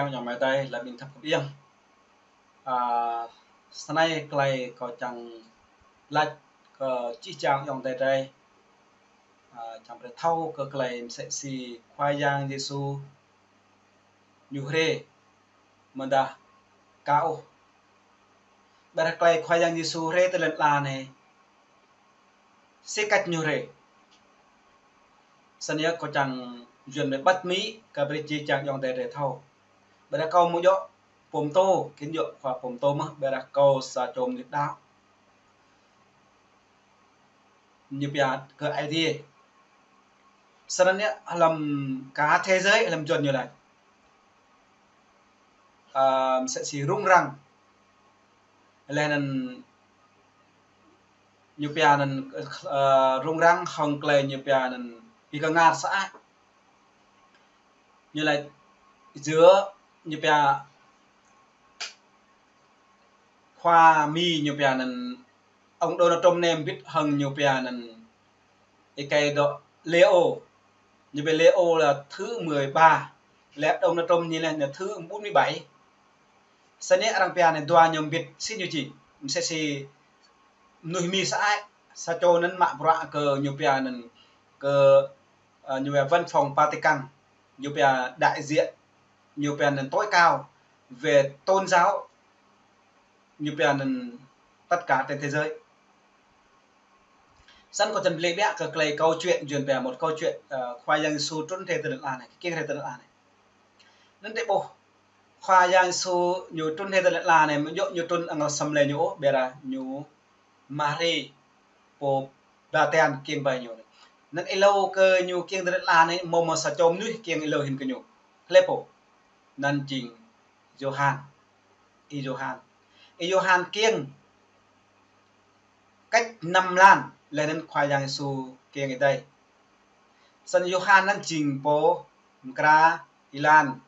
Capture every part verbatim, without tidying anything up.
Ayŏng amai adơi, lăp ƀing khăp kơ ƀing. A, snei klei kâo čang laĭ kơ čih čang ayŏng adơi drei. A, čang brơi thâo kơ klei msĕ si Khua Yang Yêsu ñu hriê mơdah ka ôh. Ƀiădah klei Khua Yang Yêsu hriê tơlơi anai, si kăč ñu hriê. Snei kâo čang yuăn mơ̆ băt mĭ kơ brơi čih čang ayŏng adơi drei thâo. Ƀiădah kâo mơ̆ djŏ pô pơtô, khĭn djŏ khua pô pơtô mơ̆, ƀiădah kâo sa čô mơnuih đaŏ. Ñu pia kơ Aê Diê. Snăn yơh hlăm ka thế giới, hlăm yuăn ñu laĭ, a, msĕ si rŭng răng. Leh anăn ñu pia anăn, a, rŭng răng hŏng klei ñu pia anăn bi kơngal sơăi. Ñu laĭ yua ñu pia khua Mi ñu pia anăn, ông Donald Trump anei mbĭt hŏng ñu pia anăn êkei dŏ Leo. Ñu pia Leo là thứ mười ba. Leh Donald Trump ñu lĕ là thứ bốn mươi bảy. Snei arăng pia anei dua ñu mbĭt si ñu či. Msĕ si mnuih Mi sơăi, sa čô anăn mă bruă kơ ñu pia anăn kơ, a, ñu pia văn phòng Vatican, ñu pia đại diện, ñu pia anăn tối cao về tôn giáo, ñu pia anăn tất cả trên thế giới. Snăn kâo čang blĕ ƀiă kơ klei câu chuyện, yuăn pia một câu chuyện, a, Khua Yang Yêsu trŭn hriê tơlơi anai, kiăng hriê tơlơi anai. Anăn drei ƀuh Khua Yang Yêsu ñu trŭn hriê tơlơi anai, mơ̆ djŏ ñu trŭn hăng asăm lĕ ñu ôh, ƀiădah ñu Mari pô ba tian kiăng ƀai ñu. Anăn êlâo kơ ñu kiăng tơlơi anai, mâo mơ̆ sa čô mnuih kiăng êlâo hĭn kơ ñu. Hlei pô? Anăn jing Yôhan. Y Yôhan. Y Yôhan kiăng kăč năm mlan, leh anăn Khua Yang Yêsu kiăng êdei. Snăn Yôhan anăn jing pô mkra êlan,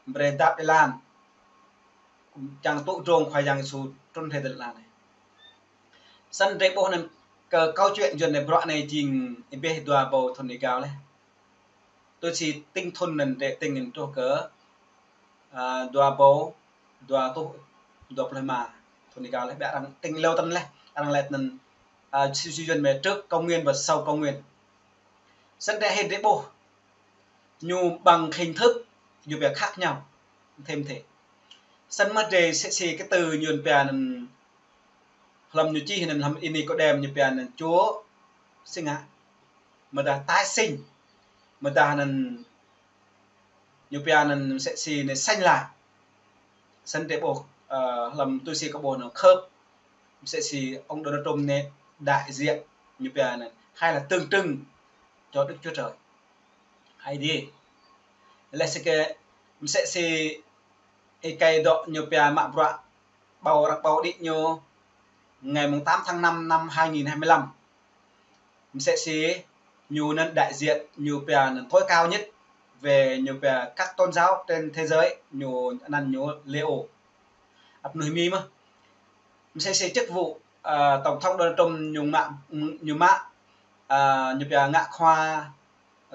brơi dăp êlan, čang tŭ drông Khua Yang Yêsu trŭn hriê tơlơi anai. Snăn drei ƀuh anăn kơ câu chuyện yuăn anei, bruă anai jing êbeh dua êbâo thŭn êgao leh. Tui si tĭng thŭn anăn drei tĭng anăn truh kơ, a, dua êbâo dua rơtuh dua pluh êma thŭn êgao leh, ƀiădah arăng tĭng êlâo tăn leh, arăng laĭ anăn, a, si, si yuăn mơ̆ trước công nguyên và sau công nguyên. Snăn drei hĭn drei ƀuh ñu bằng hình thức ñu pia khác nhau thêm thế. Snăn mơ̆ drei msĕ si kơ tơ ñu pia anăn hlăm ñu čih anăn hlăm Y-Nikôđem ñu pia anăn Chúa si ngă, mơdah tái sinh, mơdah anăn ñu pia anăn msĕ si anei sanh lại. Snăn drei ƀuh, a, hlăm tui si kâo ƀuh anăn khăp, msĕ si ông Donald Trump anei đại diện ñu pia anăn hay là tượng trưng cho Đức Chúa Trời. Aê Diê. Leh si kơ msĕ si êkei dŏ ñu pia mă bruă ƀâo, arăng ƀâo đĭ ñu ngày mùng tám tháng năm năm hai nghìn hai mươi lăm. Msĕ si ñu anăn đại diện ñu pia anăn tối cao nhất về ñu pia các tôn giáo trên thế giới, ñu anăn ñu Leo. Ăp mnuih Mi mơ̆. Msĕ si chức vụ, a, tổng thống Donald Trump ñu mă, ñu mă, a, ñu pia ngă khua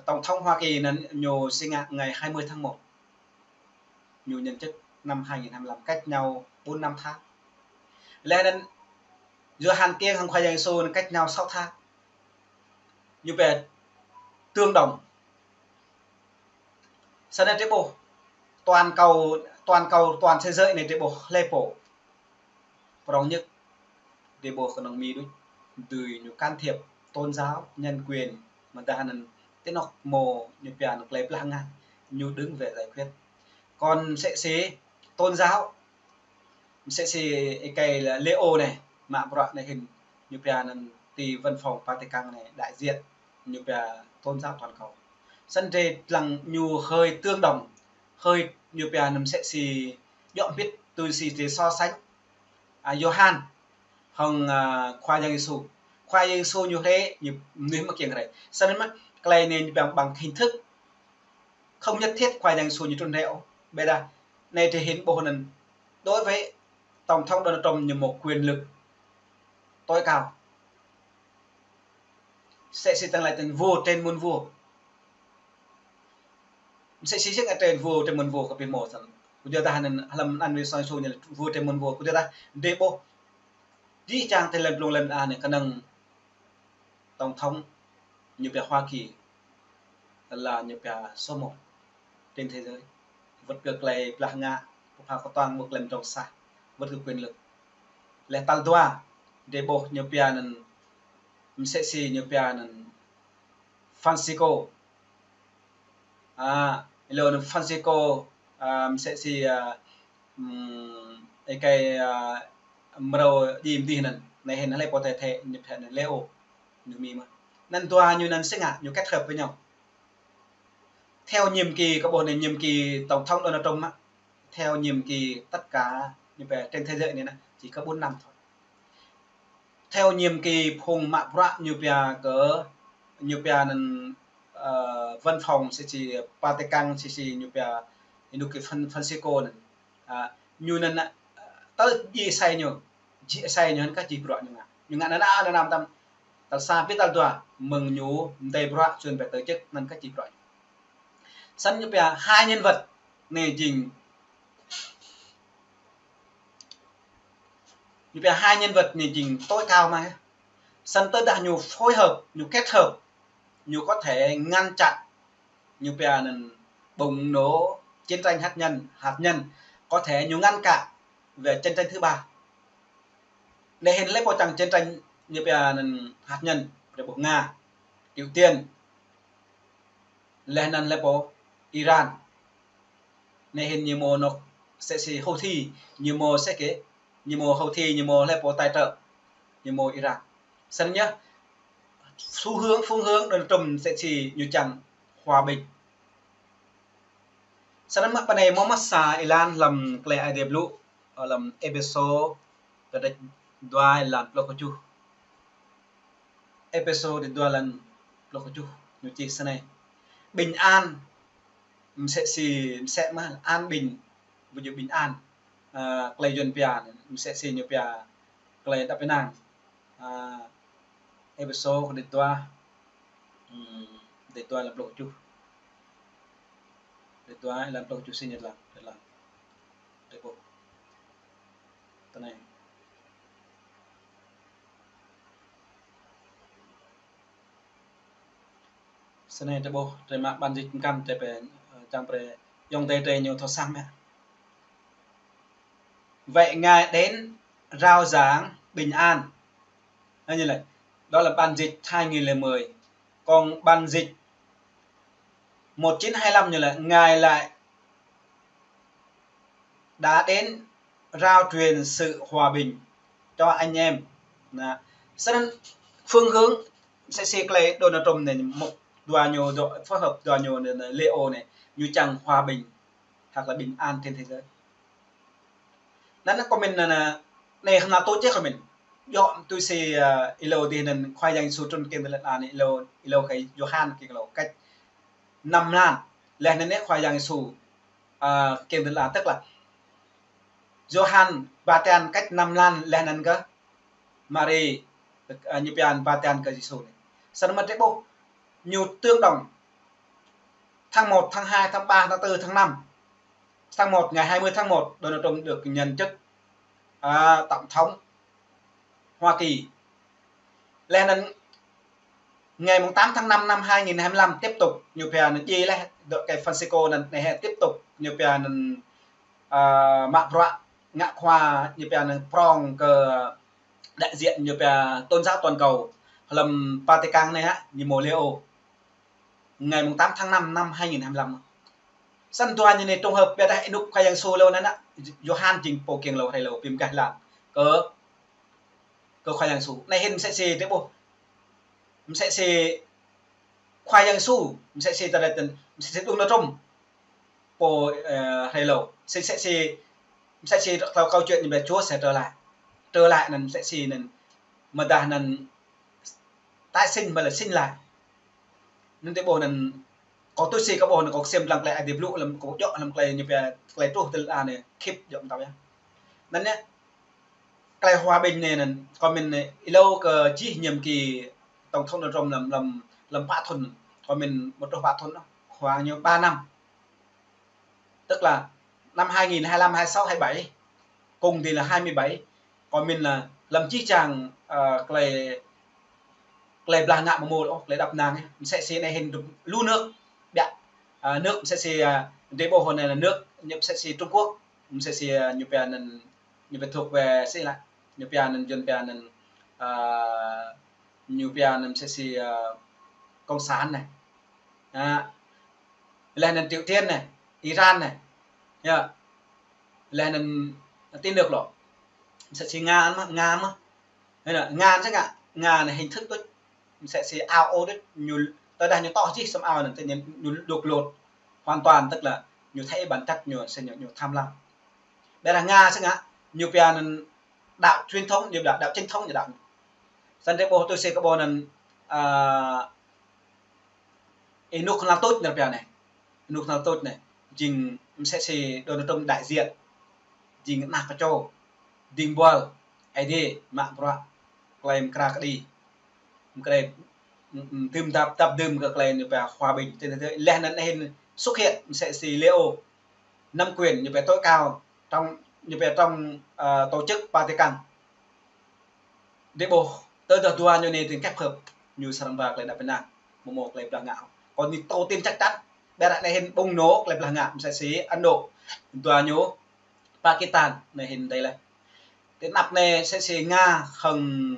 tổng thống Hoa Kỳ anăn ñu si ngă ngày hai mươi tháng một. Ñu nhậm chức năm hai nghìn hai mươi lăm, cách nhau bốn năm tháng. Leh anăn Yôhan kiăng hăng Khua Yang Yêsu anăn cách nhau sáu tháng. Ñu pia tương đồng. Snăn drei ƀuh toàn cầu, toàn cầu, toàn thế giới anei drei ƀuh hlei pô prŏng nhất, drei ƀuh kơnơ̆ng Mi đôč, dưi ñu can thiệp tôn giáo, nhân quyền, mơdah anăn ti anôk mâo ñu pia anăn klei blah ngă, ñu đứng về giải quyết. Còn msĕ si tôn giáo, msĕ si êkei Leo anei, mă bruă anei hĭn, ñu pia anăn ti văn phòng Vatican anei, đại diện ñu pia tôn giáo toàn cầu. Snăn drei lăng ñu hơi tương đồng, hơi ñu pia anăn msĕ si djŏ mbĭt tui si drei so sánh, a, Yôhan hŏng, a, Khua Yang Yêsu. Khua Yang Yêsu ñu hriê, ñu mnuih mơ̆ kiăng hriê. Snăn mơ̆ klei anei ñu pia bằng, bằng hình thức. Không nhất thiết Khua Yang Yêsu ñu trŭn hriê ôh. Ƀiădah anei drei hĭn ƀuh anăn đối với tổng thống Donald Trump ñu mâo quyền lực tối cao. Msĕ si arăng laĭ anăn vua trên muôn vua. Msĕ si sĭt ngă trên vua, trên mơ̆n vua kơ pih mô săn. Kơ yua dah anŭn hlăm anăn wĭ soi su ñu vua trên mơ̆n vua. Kơ yua dah dê ƀuh. Jih jang tơlơi lăm plung lăm anai kơnơ̆ng tổng thống ñu pia Hoa Kỳ, là ñu pia số một trên thế giới. Wơ̆t kơ tơlơi blah ngă, pơpha kơtuang, wơ̆t tơlơi mdrŏng sah, wơ̆t kơ quyền lực. Leh tal dua, dê ƀuh ñu pia anŭn, msĕ si ñu pia anŭn Francisco. A, hlâo anŭn Francisco, a, msĕ si, a, ưm, ơi kơi, a, mrâo djim dih anŭn. Anai hĭn hlơi pô tơtĕ ñu pia anŭn Leo, ñu Mi mơ̆n. Anŭn dua ñu anŭn sĭt ngă, ñu kết hợp với nhau. Theo nhiệm kỳ, kơ ƀuh anai nhiệm kỳ tổng thống Donald Trump á, theo nhiệm kỳ tất cả ñu pia trên thế giới anai nă, chỉ có bốn năm thôi. Theo nhiệm kỳ phung mă bruă ñu pia kơ, ñu pia anŭn, ơ, văn phòng msĕ si Vatican msĕ si ñu pia ênuk kơ Fran-, Francisco anŭn. A, ñu anŭn, a, tơl jih asơi ñu, jih asơi ñu anŭn kah jih bruă ñu ngă. Ñu ngă anŭn anŭn anŭn tăm, tal sa ƀiă tal dua, mơ̆ng ñu mdei bruă, čun pĕ tơčĕk anŭn kah jih bruă ñu. Săn ñu pia hai nhân vật anai jing Ñu pia hai nhân vật anai jing tối cao mơ̆n. Săn tơdah ñu phối hợp, ñu kết hợp, ñu có thể ngăn chặn, ñu pia anŭn bùng nổ chiến tranh hạt nhân, hạt nhân, có thể ñu ngăn cản về chiến tranh thứ ba. Anai hĭn hlơi pô čang chiến tranh ñu pia anŭn hạt nhân, rơbŭk Nga, Triều Tiên. Leh anŭn hlơi pô Iran. Anai hĭn ñu mơ̆ anŏ msĕ si Houthi, ñu mơ̆ msĕ kơ, ñu mơ̆ Houthi, ñu mơ̆ hlơi pô tài trợ, ñu mơ̆ Iran. Săn ñu, xu hướng, phương hướng Donald Trump msĕ si ñu čang hòa bình. Săn mă pơ anai mơ̆ mă sa êlan hlăm tơlơi Aê Diê blŭ, hlăm Êphêsô, kơdrêč dua êlan pluh kơjuh. Êphêsô kơdrêč dua êlan pluh kơjuh ñu čih săn anai. Bình an, msĕ si, msĕ mơ̆ an bình, ví dụ bình an. Ơ, tơlơi Yuan pia, msĕ si ñu pia tơlơi đăp ênang. Ơ, Êphêsô kơdrêč dua, ưm, kơdrêč dua êlan pluh kơjuh. Kơdrêč dua êlan pluh kơjuh sĭt ñu lăng, lăng. Dê ƀuh. Tơ anai. Săn anai dê ƀuh, drơi mă bản dịch mkăn drơi pĕ, ơ, čang brơi ayŏng adơi drơi ñu thâo săng mơ̆. Vậy Ngài đến rao giảng bình an. Hay như là, đó là bản dịch hai nghìn lẻ mười. Còn bản dịch một chín hai lăm như là Ngài lại đã đến rao truyền sự hòa bình cho anh em. Nă. Săn anŭn phương hướng msĕ si tơlơi Donald Trump anai, mŭk dua ñu, dua, phối hợp dua ñu anai, anai, Leo anai, ñu čang hòa bình hoặc là bình an trên thế giới. Anŭn kơ mĭn anŭn, anai hơnăl tui čih kơ mĭn. Yua tui si, ơ, êlâo dih anŭn Khua Yang Yêsu trŭn kiăng tơlơi anŭn êlâo, êlâo kơ Yôhan kiăng êlâo cách năm mlan. Leh anŭn anai Khua Yang Yêsu, ơ, kiăng tơlơi tức là Yôhan bapten cách năm mlan leh anŭn kơ Mari, ơ, ñu pia bapten kơ Yêsu anai. Săn mă dê ƀuh, ñu tương đồng. Tháng một, tháng hai, tháng ba, tháng tư, tháng năm. Tháng một, ngày hai mươi tháng một, Donald Trump được nhận chức, à, tổng thống Hoa Kỳ. Leh anŭn ngày mùng tám tháng năm năm hai nghìn hai mươi lăm tiếp tục ñu pia anŭn djai leh dŏ kơ Francisco anŭn anai hĭ tiếp tục ñu pia anŭn, à, mă bruă ngă khua ñu pia anŭn prong kơ đại diện ñu pia tôn giáo toàn cầu hlăm Vatican anai hă, ñu mơ̆ Leo. Ngày mùng tám tháng năm năm hai nghìn hai mươi lăm. Săn dua ñu anai trùng hợp ƀiă dah ênuk Khua Yang Yêsu hlâo anŭn nă, Yôhan jing pô kiăng hlâo hrơi hlâo pim gah lăng. Kơ, kơ Khua Yang Yêsu. Anai hĭn msĕ si dê ƀuh. Msĕ si Khua Yang Yêsu, msĕ si tơlơi tơnăn, msĕ si Donald Trump. Pô, ơ, hrơi hlâo. Msĕ, msĕ si, msĕ si câu, câu chuyện như vậy Chúa sẽ trở lại. Trở lại anŭn msĕ si anŭn, mơ̆ dah anŭn tái sinh, mơ̆ là sinh lại. Anŭn dê ƀuh anŭn, kâo tui si kâo ƀuh anŭn kâo ksiêm lăng tơlơi Aê Diê blŭ lăm kâo djŏ lăm tơlơi ñu pia tơlơi truh tơlơi anai khip djŏ mơtao yơh. Anŭn yơh, tơlơi hòa bình anai anŭn, kơ mĭn anai, êlâo kơ jih nhiệm kỳ tổng thống Donald Trump lăm, lăm, lăm pă thŭn, kơ mĭn ƀu truh pă thŭn ôh, khoảng ñu ba năm. Tức là năm hai nghìn hai lăm, hai sáu, hai bảy, cùng thì là hai mươi bảy. Còn mình là lăm čih čang, ờ, klei, klei blah ngă mơmul ôh, klei đăp năng, msĕ si anai hĭn lu nước, biă, ờ, nước msĕ si, ờ, drei ƀuh anai là nước, ñu msĕ si Trung Quốc, msĕ si, ờ, ñu pia anŭn, ñu pia thuộc về si lah, ñu pia anŭn, Yuan pia anŭn, ờ, ñu pia anŭn msĕ si, ờ, cộng sản anai. Hă? Laih anŭn Triều Tiên anai, Iran anai. Yơh. Laih anŭn ti nước lŏ. Msĕ si Nga mơ̆n, Nga mơ̆n. Hă, Nga sĭt ngă, Nga anai hình thức đôč. Msĕ si ao ôh đôč, ñu, tơdah ñu tŏ čih sum ao anŭn, tơ ñu, ñu đục lột hoàn toàn, tức là ñu thay bản chất ñu, sĭt ñu, ñu tham lam. Ƀiădah Nga sĭt ngă, ñu pia anŭn đạo truyền thống, ñu đăo, đạo chính thống ñu đăo. Sĭt drei ƀuh tui si kơ ƀuh anŭn, à, ênuk knhal tuč ñu pia anai. Ênuk knhal tuč anai. Jing msĕ si Donald Trump đại diện. Jing ană kơčô. Dĭng buăl. Aê Diê mă bruă. Klei mkra kơđi. Mkra, m-, m-, dưm dăp, dăp dưm kơ klei ñu pia hòa bình trên thế giới. Laih anŭn hĭn xuất hiện msĕ si Leo. Nắm quyền ñu pia tối cao trong, ñu pia trong, ờ, tổ chức Vatican. Drei ƀuh, tơdah dua ñu anai tơl kĕp hơ̆p, ñu srăng ba klei đăp năng, mơmul klei blah ngă. Kơ ñu thâo tin chắc chắn, ƀiădah anai hĭn bùng nổ klei blah ngă, msĕ si Ấn Độ, dua ñu Pakistan, anai hĭn dêh laih. Tơ anăp anai msĕ si Nga hăng,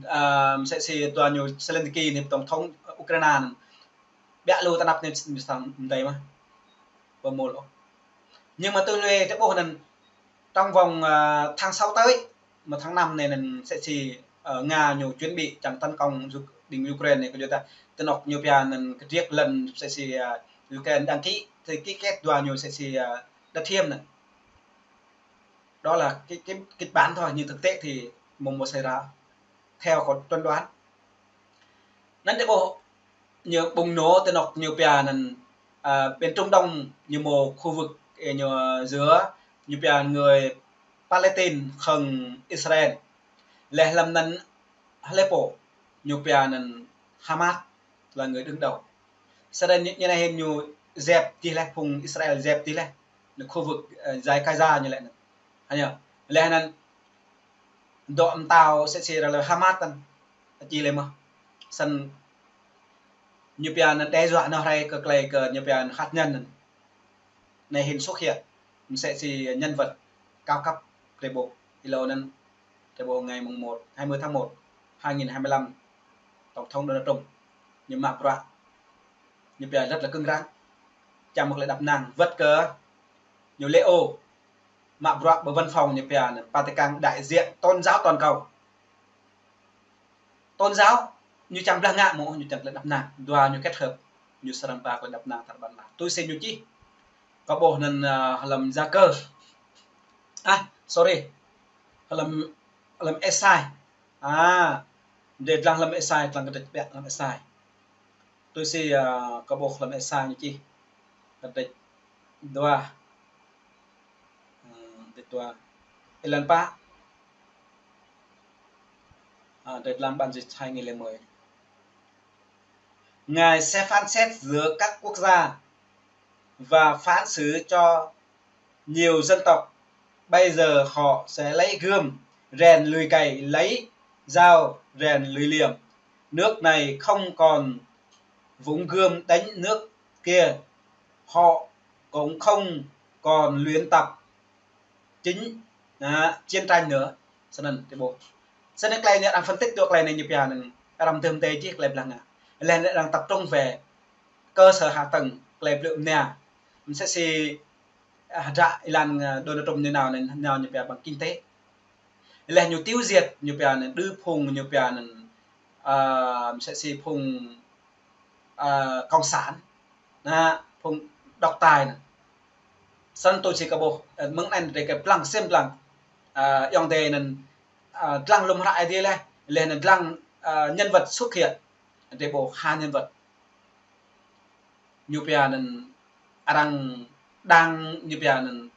ờ, msĕ si dua ñu Zelensky anai tổng thống Ukraine anŭn. Biă lu tơ anăp anai msĕ si mơdei mơ̆n. Ƀu mơmul ôh. Nhưng mà tui lui drei ƀuh anŭn trong vòng, à, tháng sáu tới, mà tháng năm anai anŭn msĕ si, ờ, Nga ñu chuẩn bị čang tấn công Uk-, dĭng Ukraine anai kơ yua dah tơ anŏ ñu pia anŭn kơdriăk lŏn msĕ si, à, Ukraine đăng ký, thì ký kết dua ñu msĕ si, à, đất hiếm anŭn. Đó là cái, cái kịch bản thôi, nhưng thực tế thì mơ̆ mơ̆ xảy ra theo con toán đoán. Anŭn drei ƀuh ñu bùng nổ tơ anŏ ñu pia anŭn, à, bên Trung Đông ñu mơ̆ khu vực, ơ, ñu, à, giữa ñu pia người Palestine hăng Israel. Laih lăm anŭn Aleppo ñu pia anŭn Hamas là người đứng đầu. Sơđai ñu, ñu anai hĭn ñu dẹp dih laih, phung Israel dẹp dih laih. Anŭn khu vực, ơ, giải Gaza ñu laĭ anŭn. Hă ñu. Laih anŭn dŏ mơtao msĕ si ră lơ Hamas anŭn. Či lĕ mơ̆. Sĭt ñu pia anŭn đe dọa nao rai kơ klei kơ ñu pia anŭn hạt nhân anŭn. Anai hĭn xuất hiện msĕ si nhân vật cao cấp drei ƀuh. Êlâo anŭn drei ƀuh ngày mùng một, hai mươi tháng một, hai nghìn hai mươi lăm, Tổng thống Donald Trump ñu mă bruă. Ñu pia rất là cứng rắn. Čang mơ̆ klei đăp năng wơ̆t kơ ñu Leo mă bruă ƀơi văn phòng ñu pia anŭn Vatican đại diện tôn giáo toàn cầu. Tôn giáo ñu čang blah ngă mơ̆, ñu čang klei đăp năng. Dua ñu kết hợp, ñu srăng ba klei đăp năng tar ƀar anai. Tui si ñu čih. Kâo ƀuh anŭn, à, hlăm Gia Cơ. À, sorry. Hlăm, hlăm Êsai. À, drei dlăng hlăm Êsai, dlăng kơdrêč biă hlăm Êsai. Tui si, à, kâo ƀuh hlăm Êsai ñu čih. Kơdrêč dua. Ơ, kơdrêč dua. Êlan pă. À, drei dlăng bản dịch hai nghìn lẻ mười. Ngài sẽ phán xét giữa các quốc gia và phán xử cho nhiều dân tộc. Bây giờ họ sẽ lấy gươm rèn lưỡi cày, lấy dao rèn lưỡi liềm. Nước này không còn vung gươm đánh nước kia. Họ cũng không còn luyện tập chính, à, chiến tranh nữa. Sơnăn ti ƀuh. Sơnăn klei anai arăng phân tích tui klei anai ñu pia anŭn. Arăng tơm tê čih klei blah ngă. Laih anŭn arăng tập trung về cơ sở hạ tầng klei blư̆ mnia. Msĕ si, à, hơdră êlan, à, Donald Trump ñu nao anai, nao ñu pia bằng kinh tế. Laih ñu tiêu diệt, ñu pia anŭn, đưm phung, ñu pia anŭn, à, msĕ si phung, à, cộng sản. Anŭn, phung độc tài anŭn. Sơnăn tui si kâo ƀuh, à, mơ̆ng anŭn drei kơ dlăng, sim dlăng. À, ayŏng adei anŭn, à, dlăng lŏm hră Aê Diê laih, laih anŭn dlăng, à, nhân vật xuất hiện. Drei ƀuh hai nhân vật. Ñu pia anŭn arăng đang ñu pia anŭn